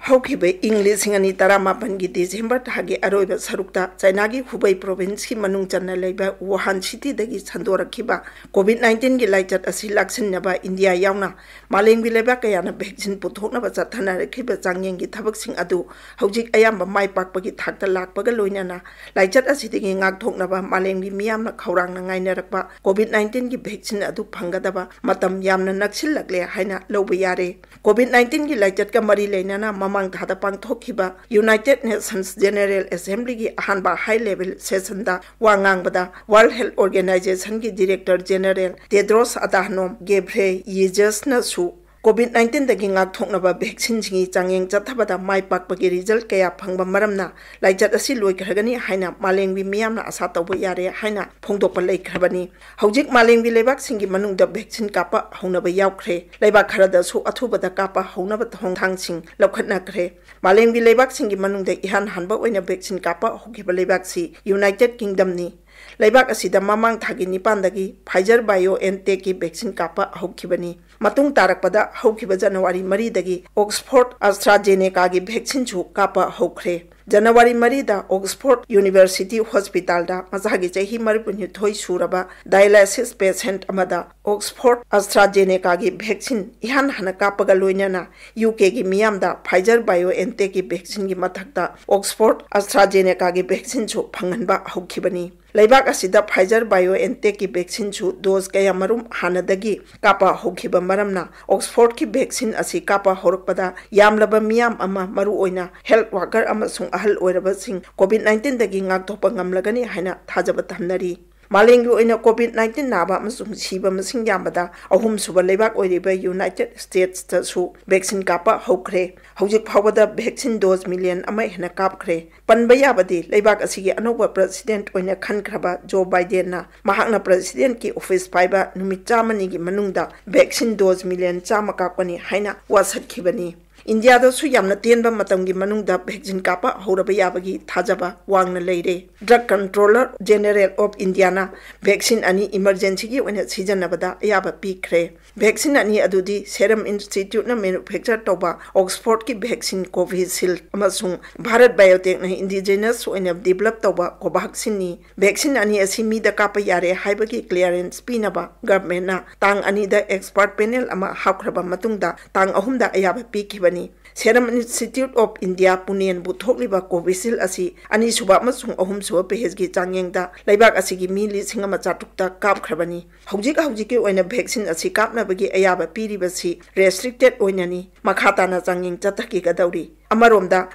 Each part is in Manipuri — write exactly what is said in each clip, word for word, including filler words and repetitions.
ꯍꯧꯈꯤꯕ ꯏꯪ ꯂꯤꯁꯤꯡ ꯑꯅꯤ ꯇꯔꯥꯃꯥꯄꯟꯒꯤ ꯗꯤꯁꯦꯝꯕꯔ ꯊꯥꯒꯤ ꯑꯔꯣꯏꯕ ꯁꯔꯨꯛꯇ ꯆꯥꯏꯅꯥꯒꯤ ꯍꯨꯕꯩ ꯄ꯭ꯔꯣꯚꯤꯟꯁꯀꯤ ꯃꯅꯨꯡ ꯆꯟꯅ ꯂꯩꯕ ꯋꯨꯍꯥꯟ ꯁꯤꯇꯤꯗꯒꯤ ꯁꯟꯗꯣꯔꯛꯈꯤꯕ ꯀꯣꯚꯤꯗ ꯅꯥꯏꯟꯇꯤꯟꯒꯤ ꯂꯥꯏꯆꯠ ꯑꯁꯤ ꯂꯥꯛꯁꯤꯟꯅꯕ ꯏꯟꯗꯤꯌꯥ ꯌꯥꯎꯅ ꯃꯥꯂꯦꯝꯒꯤ ꯂꯩꯕꯥꯛ ꯀꯌꯥꯅ ꯚꯦꯛꯁꯤꯟ ꯄꯨꯊꯣꯛꯅꯕ ꯆꯠꯊꯅꯔꯛꯈꯤꯕ ꯆꯥꯡꯌꯦꯡꯒꯤ ꯊꯕꯛꯁꯤꯡ ꯑꯗꯨ ꯍꯧꯖꯤꯛ ꯑꯌꯥꯝꯕ ꯃꯥꯏ ꯄꯥꯛꯄꯒꯤ ꯊꯥꯛꯇ ꯂꯥꯛꯄꯒ ꯂꯣꯏꯅꯅ ꯂꯥꯏꯆꯠ ꯑꯁꯤꯗꯒꯤ ꯉꯥꯛꯊꯣꯛꯅꯕ ꯃꯥꯂꯦꯝꯒꯤ ꯃꯤꯌꯥꯝꯅ ꯈꯧꯔꯥꯡꯅ ꯉꯥꯏꯅꯔꯛꯄ ꯀꯣꯚꯤꯗ ꯅꯥꯏꯟꯇꯤꯟꯒꯤ ꯚꯦꯛꯁꯤꯟ ꯑꯗꯨ ꯐꯪꯒꯗꯕ ꯃꯇꯝ ꯌꯥꯝꯅ ꯅꯛꯁꯤꯜꯂꯛꯂꯦ ꯍꯥꯏꯅ ꯂꯧꯕ ꯌꯥꯔꯦ꯫ ꯀꯣꯚꯤꯗ ꯅꯥꯏꯟꯇꯤꯟꯒꯤ ꯂꯥꯏꯆꯠꯀ ꯃꯔꯤ ꯂꯩꯅꯅ ꯃꯃꯥꯡ ꯊꯥꯗ ꯄꯥꯡꯊꯣꯛꯈꯤꯕ ꯌꯨꯅꯥꯏꯇꯦꯗ ꯅꯦꯁꯟꯁ ꯖꯦꯅꯦꯔꯦꯜ ꯑꯦꯁꯦꯝꯕ꯭ꯂꯤꯒꯤ ꯑꯍꯥꯟꯕ ꯍꯥꯏ ꯂꯦꯚꯦꯜ ꯁꯦꯁꯟꯗ ꯋꯥ ꯉꯥꯡꯕꯗ ꯋꯥꯔꯜꯗ ꯍꯦꯜꯊ ꯑꯣꯔꯒꯅꯥꯏꯖꯦꯁꯟꯒꯤ director general Tedros Adhanom Ghebre ꯌꯦꯖꯁꯅꯁꯨ ꯀꯣꯚꯤꯗ ꯅꯥꯏꯟꯇꯤꯟꯗꯒꯤ ꯉꯥꯛꯊꯣꯛꯅꯕ ꯚꯦꯛꯁꯤꯟꯁꯤꯡꯒꯤ ꯆꯥꯡꯌꯦꯡ ꯆꯠꯊꯕꯗ ꯃꯥꯏ ꯄꯥꯛꯄꯒꯤ ꯔꯤꯖꯜꯠ ꯀꯌꯥ ꯐꯪꯕ ꯃꯔꯝꯅ ꯂꯥꯏꯆꯠ ꯑꯁꯤ ꯂꯣꯏꯈ꯭ꯔꯒꯅꯤ ꯍꯥꯏꯅ ꯃꯥꯂꯦꯝꯒꯤ ꯃꯤꯌꯥꯝꯅ ꯑꯁꯥ ꯇꯧꯕ ꯌꯥꯔꯦ ꯍꯥꯏꯅ ꯐꯣꯡꯗꯣꯛꯄ ꯂꯩꯈ꯭ꯔꯕꯅꯤ꯫ ꯍꯧꯖꯤꯛ ꯃꯥꯂꯦꯝꯒꯤ ꯂꯩꯕꯥꯛꯁꯤꯡꯒꯤ ꯃꯅꯨꯡꯗ ꯚꯦꯛꯁꯤꯟ ꯀꯥꯞꯄ ꯍꯧꯅꯕ ꯌꯥꯎꯈ꯭ꯔꯦ꯫ ꯂꯩꯕꯥꯛ ꯈꯔꯗꯁꯨ ꯑꯊꯨꯕꯗ ꯀꯥꯞꯄ ꯍꯧꯅꯕ ꯊꯧꯔꯥꯡꯁꯤꯡ ꯂꯧꯈꯠꯅꯈ꯭ꯔꯦ꯫ ꯃꯥꯂꯦꯝꯒꯤ ꯂꯩꯕꯥꯛꯁꯤꯡꯒꯤ ꯃꯅꯨꯡꯗ ꯏꯍꯥꯟ ꯍꯥꯟꯕ ꯑꯣꯏꯅ ꯚꯦꯛꯁꯤꯟ ꯀꯥꯞꯄ ꯍꯧꯈꯤꯕ ꯂꯩꯕꯥꯛꯁꯤ ꯌꯨꯅꯥꯏꯇꯦꯗ ꯀꯤꯡꯗꯝꯅꯤ꯫ ꯂꯩꯕꯥꯛ ꯑꯁꯤꯗ ꯃꯃꯥꯡ ꯊꯥꯒꯤ ꯅꯤꯄꯥꯟꯗꯒꯤ ꯐꯥꯏꯖꯔ ꯕꯥꯏꯑꯣ ꯑꯦꯟ ꯇꯦꯛꯀꯤ ꯚꯦꯛꯁꯤꯟ ꯀꯥꯞꯄ ꯍꯧꯈꯤꯕꯅꯤ꯫ ꯃꯇꯨꯡ ꯇꯥꯔꯛꯄꯗ ꯍꯧꯈꯤꯕ ꯖꯅꯋꯥꯔꯤ ꯃꯔꯤꯗꯒꯤ ꯑꯣꯛꯁꯐꯣꯔꯗ ꯑꯁꯇ꯭ꯔꯥꯖꯦꯅꯦꯀꯥꯒꯤ ꯚꯦꯛꯁꯤꯟꯁꯨ ꯀꯥꯞꯄ ꯍꯧꯈ꯭ꯔꯦ꯫ ꯖꯅꯋꯥꯔꯤ ꯃꯔꯤꯗ ꯑꯣꯛꯁꯐꯣꯔꯗ ꯌꯨꯅꯤꯚꯔꯁꯤꯇꯤ ꯍꯣꯁꯄꯤꯇꯥꯜꯗ ꯃꯁꯥꯒꯤ ꯆꯍꯤ ꯃꯔꯤꯐꯨꯅꯤꯊꯣꯏ ꯁꯨꯔꯕ ꯗꯥꯏꯂꯥꯏꯁꯤꯁ ꯄꯦꯁꯦꯟꯠ ꯑꯃꯗ ꯑꯣꯛꯁꯐꯣꯔꯗ ꯑꯁꯇ꯭ꯔꯥꯖꯦꯅꯦꯀꯥꯒꯤ ꯚꯦꯛꯁꯤꯟ ꯏꯍꯥꯟ ꯍꯥꯟꯅ ꯀꯥꯞꯄꯒ ꯂꯣꯏꯅꯅ ꯌꯨ ꯀꯦꯒꯤ ꯃꯤꯌꯥꯝꯗ ꯐꯥꯏꯖꯔ ꯕꯥꯏꯑꯣ ꯑꯦꯟ ꯇꯦꯛꯀꯤ ꯚꯦꯛꯁꯤꯟꯒꯤ ꯃꯊꯛꯇ ꯑꯣꯛꯁꯐꯣꯔꯗ ꯑꯁꯇ꯭ꯔꯥꯖꯦꯅꯦꯀꯥꯒꯤ ꯚꯦꯛꯁꯤꯟꯁꯨ ꯐꯪꯍꯟꯕ ꯍꯧꯈꯤꯕꯅꯤ꯫ ꯂꯩꯕꯥꯛ ꯑꯁꯤꯗ ꯐꯥꯏꯖꯔ ꯕꯥꯏꯑꯣ ꯑꯦꯟ ꯇꯦꯛꯀꯤ ꯚꯦꯛꯁꯤꯟꯁꯨ ꯗꯣꯖ ꯀꯌꯥꯃꯔꯨꯝ ꯍꯥꯟꯅꯗꯒꯤ ꯀꯥꯞꯄ ꯍꯧꯈꯤꯕ ꯃꯔꯝꯅ ꯑꯣꯛꯁꯐꯣꯔꯗꯀꯤ ꯚꯦꯛꯁꯤꯟ ꯑꯁꯤ ꯀꯥꯞꯄ ꯍꯧꯔꯛꯄꯗ ꯌꯥꯝꯂꯕ ꯃꯤꯌꯥꯝ ꯑꯃ, ꯃꯔꯨꯑꯣꯏꯅ ꯍꯦꯜꯊ ꯋꯥꯔꯀꯔ ꯑꯃꯁꯨꯡ ꯑꯍꯜ ꯑꯣꯏꯔꯕꯁꯤꯡ ꯀꯣꯚꯤꯗ ꯅꯥꯏꯟꯇꯤꯟꯗꯒꯤ ꯉꯥꯛꯊꯣꯛꯄ ꯉꯝꯂꯒꯅꯤ ꯍꯥꯏꯅ ꯊꯥꯖꯕ ꯊꯝꯅꯔꯤ꯫ ꯃꯥꯂꯦꯝꯒꯤ ꯑꯣꯏꯅ ꯀꯣꯚꯤꯗ ꯅꯥꯏꯟꯇꯤꯟ ꯅꯥꯕ ꯑꯃꯁꯨꯡ ꯁꯤꯕ ꯃꯁꯤꯡ ꯌꯥꯝꯕꯗ ꯑꯍꯨꯝꯁꯨꯕ ꯂꯩꯕꯥꯛ ꯑꯣꯏꯔꯤꯕ ꯌꯨꯅꯥꯏꯇꯦꯗ ꯁ꯭ꯇꯦꯠꯁꯇꯁꯨ ꯚꯦꯛꯁꯤꯟ ꯀꯥꯞꯄ ꯍꯧꯈ꯭ꯔꯦ꯫ ꯍꯧꯖꯤꯛ ꯐꯥꯎꯕꯗ ꯚꯦꯛꯁꯤꯟ ꯗꯣꯖ ꯃꯤꯂꯤꯌꯟ ꯑꯃ ꯍꯦꯟꯅ ꯀꯥꯞꯈ꯭ꯔꯦ꯫ ꯄꯟꯕ ꯌꯥꯕꯗꯤ, ꯂꯩꯕꯥꯛ ꯑꯁꯤꯒꯤ ꯑꯅꯧꯕ ꯄ꯭ꯔꯦꯁꯤꯗꯦꯟꯠ ꯑꯣꯏꯅ ꯈꯟꯈ꯭ꯔꯕ ꯖꯣ ꯕꯥꯏꯗꯦꯟꯅ ꯃꯍꯥꯛꯅ ꯄ꯭ꯔꯦꯁꯤꯗꯦꯟꯠꯀꯤ ꯑꯣꯐꯤꯁ ꯄꯥꯏꯕ ꯅꯨꯃꯤꯠ ꯆꯥꯝꯃꯅꯤꯒꯤ ꯃꯅꯨꯡꯗ ꯚꯦꯛꯁꯤꯟ ꯗꯣꯖ ꯃꯤꯂꯤꯌꯟ ꯆꯥꯝꯃ ꯀꯥꯞꯀꯅꯤ ꯍꯥꯏꯅ ꯋꯥꯁꯛꯈꯤꯕꯅꯤ꯫ ꯏꯟꯗꯤꯌꯥꯗꯁꯨ ꯌꯥꯝꯅ ꯇꯦꯟꯕ ꯃꯇꯝꯒꯤ ꯃꯅꯨꯡꯗ vaccine ꯀꯥꯞꯄ ꯍꯧꯔꯕ ꯌꯥꯕꯒꯤ ꯊꯥꯖꯕ ꯋꯥꯡꯅ ꯂꯩꯔꯦ꯫ Drug Controller General of Indiaꯅ vaccine ꯑꯅꯤ emergencyꯒꯤ ꯑꯣꯏꯅ ꯁꯤꯖꯤꯟꯅꯕꯗ ꯑꯌꯥꯕ ꯄꯤꯈ꯭ꯔꯦ꯫ Vaccine ꯑꯅꯤ ꯑꯗꯨꯗꯤ Serum Instituteꯅ manufacture ꯇꯧꯕ Oxfordꯀꯤ vaccine Covishield ꯑꯃꯁꯨꯡ Bharat Biotechꯅ indigenous ꯑꯣꯏꯅ develop ꯇꯧꯕ Covaxinꯅꯤ꯫ Vaccine ꯑꯅꯤ ꯑꯁꯤ ꯃꯤꯗ ꯀꯥꯞꯄ ꯌꯥꯔꯦ ꯍꯥꯏꯕꯒꯤ clearance ꯄꯤꯅꯕ governmentꯅ ꯇꯥꯡ ꯑꯅꯤꯗ expert panel ꯑꯃ ꯍꯥꯞꯈ꯭ꯔꯕ ꯃꯇꯨꯡꯗ ꯇꯥꯡ ꯑꯍꯨꯝꯗ ꯑꯌꯥꯕ ꯄꯤꯈꯤꯕꯅꯤ꯫ Serum Institute of India ꯄꯨꯅꯦꯅ ꯄꯨꯊꯣꯛꯂꯤꯕ Covishield ꯑꯁꯤ ꯑꯅꯤꯁꯨꯕ ꯑꯃꯁꯨꯡ ꯑꯍꯨꯝꯁꯨꯕ phaseꯀꯤ ꯆꯥꯡꯌꯦꯡꯗ ꯂꯩꯕꯥꯛ ꯑꯁꯤꯒꯤ ꯃꯤ ꯂꯤꯁꯤꯡ ꯑꯃ ꯆꯥꯇ꯭ꯔꯨꯛꯇ ꯀꯥꯞꯈ꯭ꯔꯕꯅꯤ꯫ ꯍꯧꯖꯤꯛ ꯍꯧꯖꯤꯛꯀꯤ ꯑꯣꯏꯅ vaccine ꯑꯁꯤ ꯀꯥꯞꯅꯕꯒꯤ ꯑꯌꯥꯕ ꯄꯤꯔꯤꯕꯁꯤ restricted ꯑꯣꯏꯅꯅꯤ꯫ ꯃꯈꯥ ꯇꯥꯅ ꯆꯥꯡꯌꯦꯡ ꯆꯠꯊꯈꯤꯒꯗꯧꯔꯤ꯫ ꯑꯃꯔꯣꯝꯗ,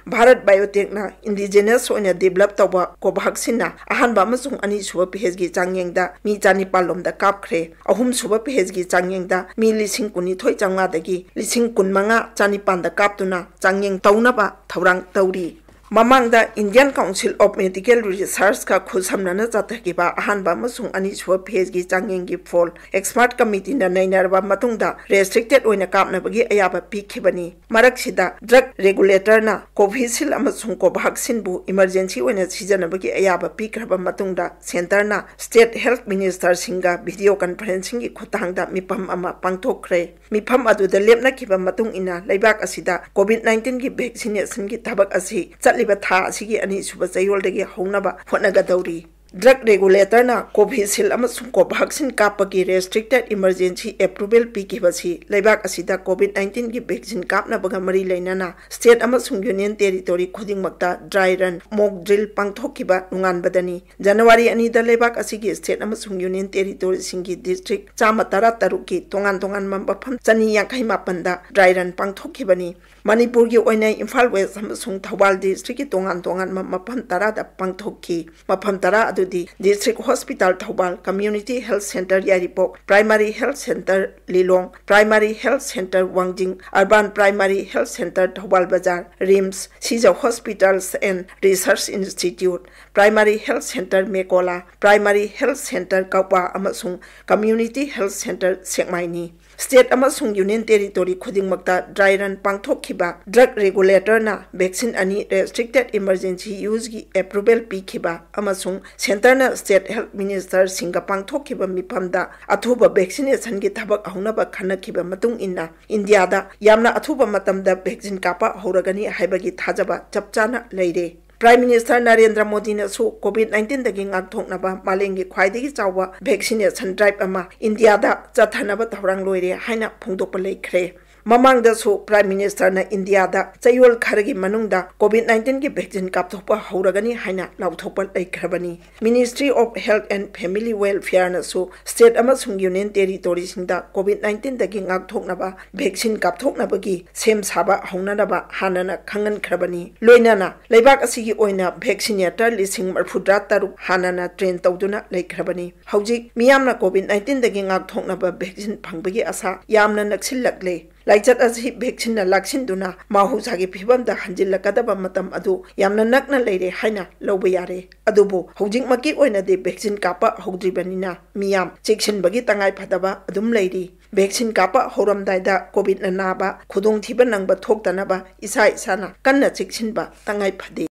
ꯚꯥꯔꯠ ꯕꯥꯏꯑꯣꯇꯦꯛꯅ indigenous ꯑꯣꯏꯅ develop ꯇꯧꯕ Covaxinꯅ ꯑꯍꯥꯟꯕ ꯑꯃꯁꯨꯡ ꯑꯅꯤꯁꯨꯕ phaseꯀꯤ ꯆꯥꯡꯌꯦꯡꯗ ꯃꯤ ꯆꯅꯤꯄꯥꯜ ꯂꯣꯝꯗ ꯀꯥꯞꯈ꯭ꯔꯦ꯫ ꯑꯍꯨꯝꯁꯨꯕ phaseꯀꯤ ꯆꯥꯡꯌꯦꯡꯗ ꯃꯤ ꯂꯤꯁꯤꯡ ꯀꯨꯟꯅꯤꯊꯣꯏ ꯆꯥꯝꯃꯉꯥꯗꯒꯤ ꯂꯤꯁꯤꯡ ꯀꯨꯟꯃꯉꯥ ꯆꯅꯤꯄꯥꯟꯗ ꯀꯥꯞꯇꯨꯅ ꯆꯥꯡꯌꯦꯡ ꯇꯧꯅꯕ ꯊꯧꯔꯥꯡ ꯇꯧꯔꯤ꯫ ꯃꯃꯥꯡꯗ Indian Council of Medical Researchꯀ ꯈꯨꯠꯁꯝꯅꯅ ꯆꯠꯊꯈꯤꯕ ꯑꯍꯥꯟꯕ ꯑꯃꯁꯨꯡ ꯑꯅꯤꯁꯨꯕ phaseꯀꯤ ꯆꯥꯡꯌꯦꯡꯒꯤ ꯐꯣꯜ expert committeeꯅ ꯅꯩꯅꯔꯕ ꯃꯇꯨꯡꯗ restricted ꯑꯣꯏꯅ ꯀꯥꯞꯅꯕꯒꯤ ꯑꯌꯥꯕ ꯄꯤꯈꯤꯕꯅꯤ꯫ ꯃꯔꯛꯁꯤꯗ, drug regulatorꯅ Covishield ꯑꯃꯁꯨꯡ Covaxinꯕꯨ emergency ꯑꯣꯏꯅ ꯁꯤꯖꯤꯟꯅꯕꯒꯤ ꯑꯌꯥꯕ ꯄꯤꯈ꯭ꯔꯕ ꯃꯇꯨꯡꯗ, centreꯅ state health ministerꯁꯤꯡꯒ video conferencingꯒꯤ ꯈꯨꯠꯊꯥꯡꯗ ꯃꯤꯐꯝ ꯑꯃ ꯄꯥꯡꯊꯣꯛꯈ꯭ꯔꯦ꯫ ꯃꯤꯐꯝ ꯑꯗꯨꯗ ꯂꯦꯞꯅꯈꯤꯕ ꯃꯇꯨꯡ ꯏꯟꯅ, ꯂꯩꯕꯥꯛ ꯑꯁꯤꯗ COVID nineteenꯒꯤ vaccinationꯒꯤ ꯊꯕꯛ ꯑꯁꯤ ꯆꯠꯂꯤꯕ ꯊꯥ ꯑꯁꯤꯒꯤ ꯑꯅꯤꯁꯨꯕ ꯆꯌꯣꯜꯗꯒꯤ ꯍꯧꯅꯕ ꯍꯣꯠꯅꯒꯗꯧꯔꯤ꯫ Drug regulatorꯅ Covishield ꯑꯃꯁꯨꯡ Covaxin ꯀꯥꯞꯄꯒꯤ restricted emergency approval ꯄꯤꯈꯤꯕꯁꯤ ꯂꯩꯕꯥꯛ ꯑꯁꯤꯗ COVID nineteenꯒꯤ vaccine ꯀꯥꯞꯅꯕꯒ ꯃꯔꯤ ꯂꯩꯅꯅ state ꯑꯃꯁꯨꯡ union territory ꯈꯨꯗꯤꯡꯃꯛꯇ dry run, mock drill ꯄꯥꯡꯊꯣꯛꯈꯤꯕ ꯅꯣꯡꯉꯥꯟꯕꯗꯅꯤ꯫ January ꯑꯅꯤꯗ ꯂꯩꯕꯥꯛ ꯑꯁꯤꯒꯤ state ꯑꯃꯁꯨꯡ union territoryꯁꯤꯡꯒꯤ district ꯆꯥꯝꯃ ꯇꯔꯥ ꯇꯔꯨꯛꯀꯤ ꯇꯣꯉꯥꯟ ꯇꯣꯉꯥꯟꯕ ꯃꯐꯝ ꯆꯅꯤ ꯌꯥꯡꯈꯩ ꯃꯥꯄꯟꯗ dry run ꯄꯥꯡꯊꯣꯛꯈꯤꯕꯅꯤ꯫ ꯃꯅꯤꯄꯨꯔꯒꯤ ꯑꯣꯏꯅ ꯏꯝꯐꯥꯜ West ꯑꯃꯁꯨꯡ ꯊꯧꯕꯥꯜ districtꯀꯤ ꯇꯣꯉꯥꯟ ꯇꯣꯉꯥꯟꯕ ꯃꯐꯝ ꯇꯔꯥꯗ ꯄꯥꯡꯊꯣꯛꯈꯤ꯫ ꯃꯐꯝ ꯇꯔꯥ ꯑꯗꯨꯗꯤ District Hospital Thoubal, Community Health Centre ꯌꯥꯏꯔꯤꯄꯣꯛ, Primary Health Centre ꯂꯤꯂꯣꯡ, Primary Health Centre ꯋꯥꯡꯖꯤꯡ, Urban Primary Health Centre Thoubal ꯕꯖꯥꯔ, RIMS, Seizure Hospitals and Research Institute, Primary Health Centre ꯃꯦꯀꯣꯂꯥ, Primary Health Centre ꯀꯛꯋꯥ ꯑꯃꯁꯨꯡ Community Health Centre ꯁꯦꯛꯃꯥꯏꯅꯤ꯫ State ꯑꯃꯁꯨꯡ Union Territory ꯈꯨꯗꯤꯡꯃꯛꯇ dry run ꯄꯥꯡꯊꯣꯛꯈꯤꯕ drug regulatorꯅ vaccine ꯑꯅꯤ restricted emergency useꯒꯤ approval ꯄꯤꯈꯤꯕ ꯑꯃꯁꯨꯡ centreꯅ state health ministerꯁꯤꯡꯒ ꯄꯥꯡꯊꯣꯛꯈꯤꯕ ꯃꯤꯐꯝꯗ ꯑꯊꯨꯕ vaccinationꯒꯤ ꯊꯕꯛ ꯍꯧꯅꯕ ꯈꯟꯅꯈꯤꯕ ꯃꯇꯨꯡ ꯏꯟꯅ ꯏꯟꯗꯤꯌꯥꯗ ꯌꯥꯝꯅ ꯑꯊꯨꯕ ꯃꯇꯝꯗ vaccine ꯀꯥꯞꯄ ꯍꯧꯔꯒꯅꯤ ꯍꯥꯏꯕꯒꯤ ꯊꯥꯖꯕ ꯆꯞ ꯆꯥꯅ ꯂꯩꯔꯦ꯫ Prime Minister ꯅꯔꯦꯟꯗ꯭ꯔ ꯃꯣꯗꯤꯅꯁꯨ COVID nineteenꯗꯒꯤ ꯉꯥꯛꯊꯣꯛꯅꯕ ꯃꯥꯂꯦꯝꯒꯤ ꯈ꯭ꯋꯥꯏꯗꯒꯤ ꯆꯥꯎꯕ vaccination drive ꯑꯃ ꯏꯟꯗꯤꯌꯥꯗ ꯆꯠꯊꯅꯕ ꯊꯧꯔꯥꯡ ꯂꯣꯏꯔꯦ ꯍꯥꯏꯅ ꯐꯣꯡꯗꯣꯛꯄ ꯂꯩꯈ꯭ꯔꯦ꯫ ꯃꯃꯥꯡꯗꯁꯨ Prime Ministerꯅ ꯏꯟꯗꯤꯌꯥꯗ ꯆꯌꯣꯜ ꯈꯔꯒꯤ ꯃꯅꯨꯡꯗ COVID nineteenꯒꯤ vaccine ꯀꯥꯞꯊꯣꯛꯄ ꯍꯧꯔꯒꯅꯤ ꯍꯥꯏꯅ ꯂꯥꯎꯊꯣꯛꯄ ꯂꯩꯈ꯭ꯔꯕꯅꯤ꯫ Ministry of Health and Family Welfareꯅꯁꯨ state ꯑꯃꯁꯨꯡ Union Territoryꯁꯤꯡꯗ COVID nineteenꯗꯒꯤ ꯉꯥꯛꯊꯣꯛꯅꯕ vaccine ꯀꯥꯞꯊꯣꯛꯅꯕꯒꯤ ꯁꯦꯝ ꯁꯥꯕ ꯍꯧꯅꯅꯕ ꯍꯥꯟꯅꯅ ꯈꯪꯍꯟꯈ꯭ꯔꯕꯅꯤ꯫ ꯂꯣꯏꯅꯅ ꯂꯩꯕꯥꯛ ꯑꯁꯤꯒꯤ ꯑꯣꯏꯅ vaccinator ꯂꯤꯁꯤꯡ ꯃꯔꯤꯐꯨꯇꯔꯥ ꯇꯔꯨꯛ ꯍꯥꯟꯅꯅ train ꯇꯧꯗꯨꯅ ꯂꯩꯈ꯭ꯔꯕꯅꯤ꯫ ꯍꯧꯖꯤꯛ ꯃꯤꯌꯥꯝꯅ COVID nineteenꯗꯒꯤ ꯉꯥꯛꯊꯣꯛꯅꯕ vaccine ꯐꯪꯕꯒꯤ ꯑꯁꯥ ꯌꯥꯝꯅ ꯅꯛꯁꯤꯜꯂꯛꯂꯦ꯫ ꯂꯥꯏꯆꯠ ꯑꯁꯤ vaccineꯅ ꯂꯥꯛꯁꯤꯟꯗꯨꯅ ꯃꯍꯧꯁꯥꯒꯤ ꯐꯤꯕꯝꯗ ꯍꯟꯖꯤꯜꯂꯛꯀꯗꯕ ꯃꯇꯝ ꯑꯗꯨ ꯌꯥꯝꯅ ꯅꯛꯅ ꯂꯩꯔꯦ ꯍꯥꯏꯅ ꯂꯧꯕ ꯌꯥꯔꯦ꯫ ꯑꯗꯨꯕꯨ ꯍꯧꯖꯤꯛꯃꯛꯀꯤ ꯑꯣꯏꯅꯗꯤ vaccine ꯀꯥꯞꯄ ꯍꯧꯗ꯭ꯔꯤꯕꯅꯤꯅ ꯃꯤꯌꯥꯝ ꯆꯦꯛꯁꯤꯟꯕꯒꯤ ꯇꯉꯥꯏ ꯐꯗꯕ ꯑꯗꯨꯝ ꯂꯩꯔꯤ꯫ Vaccine ꯀꯥꯞꯄ ꯍꯧꯔꯝꯗꯥꯏꯗ COVIDꯅ ꯅꯥꯕ, ꯈꯨꯗꯣꯡꯊꯤꯕ ꯅꯪꯕ ꯊꯣꯛꯇꯅꯕ ꯏꯁꯥ ꯏꯁꯥꯅ ꯀꯟꯅ ꯆꯦꯛꯁꯤꯟꯕ ꯇꯉꯥꯏ ꯐꯗꯦ꯫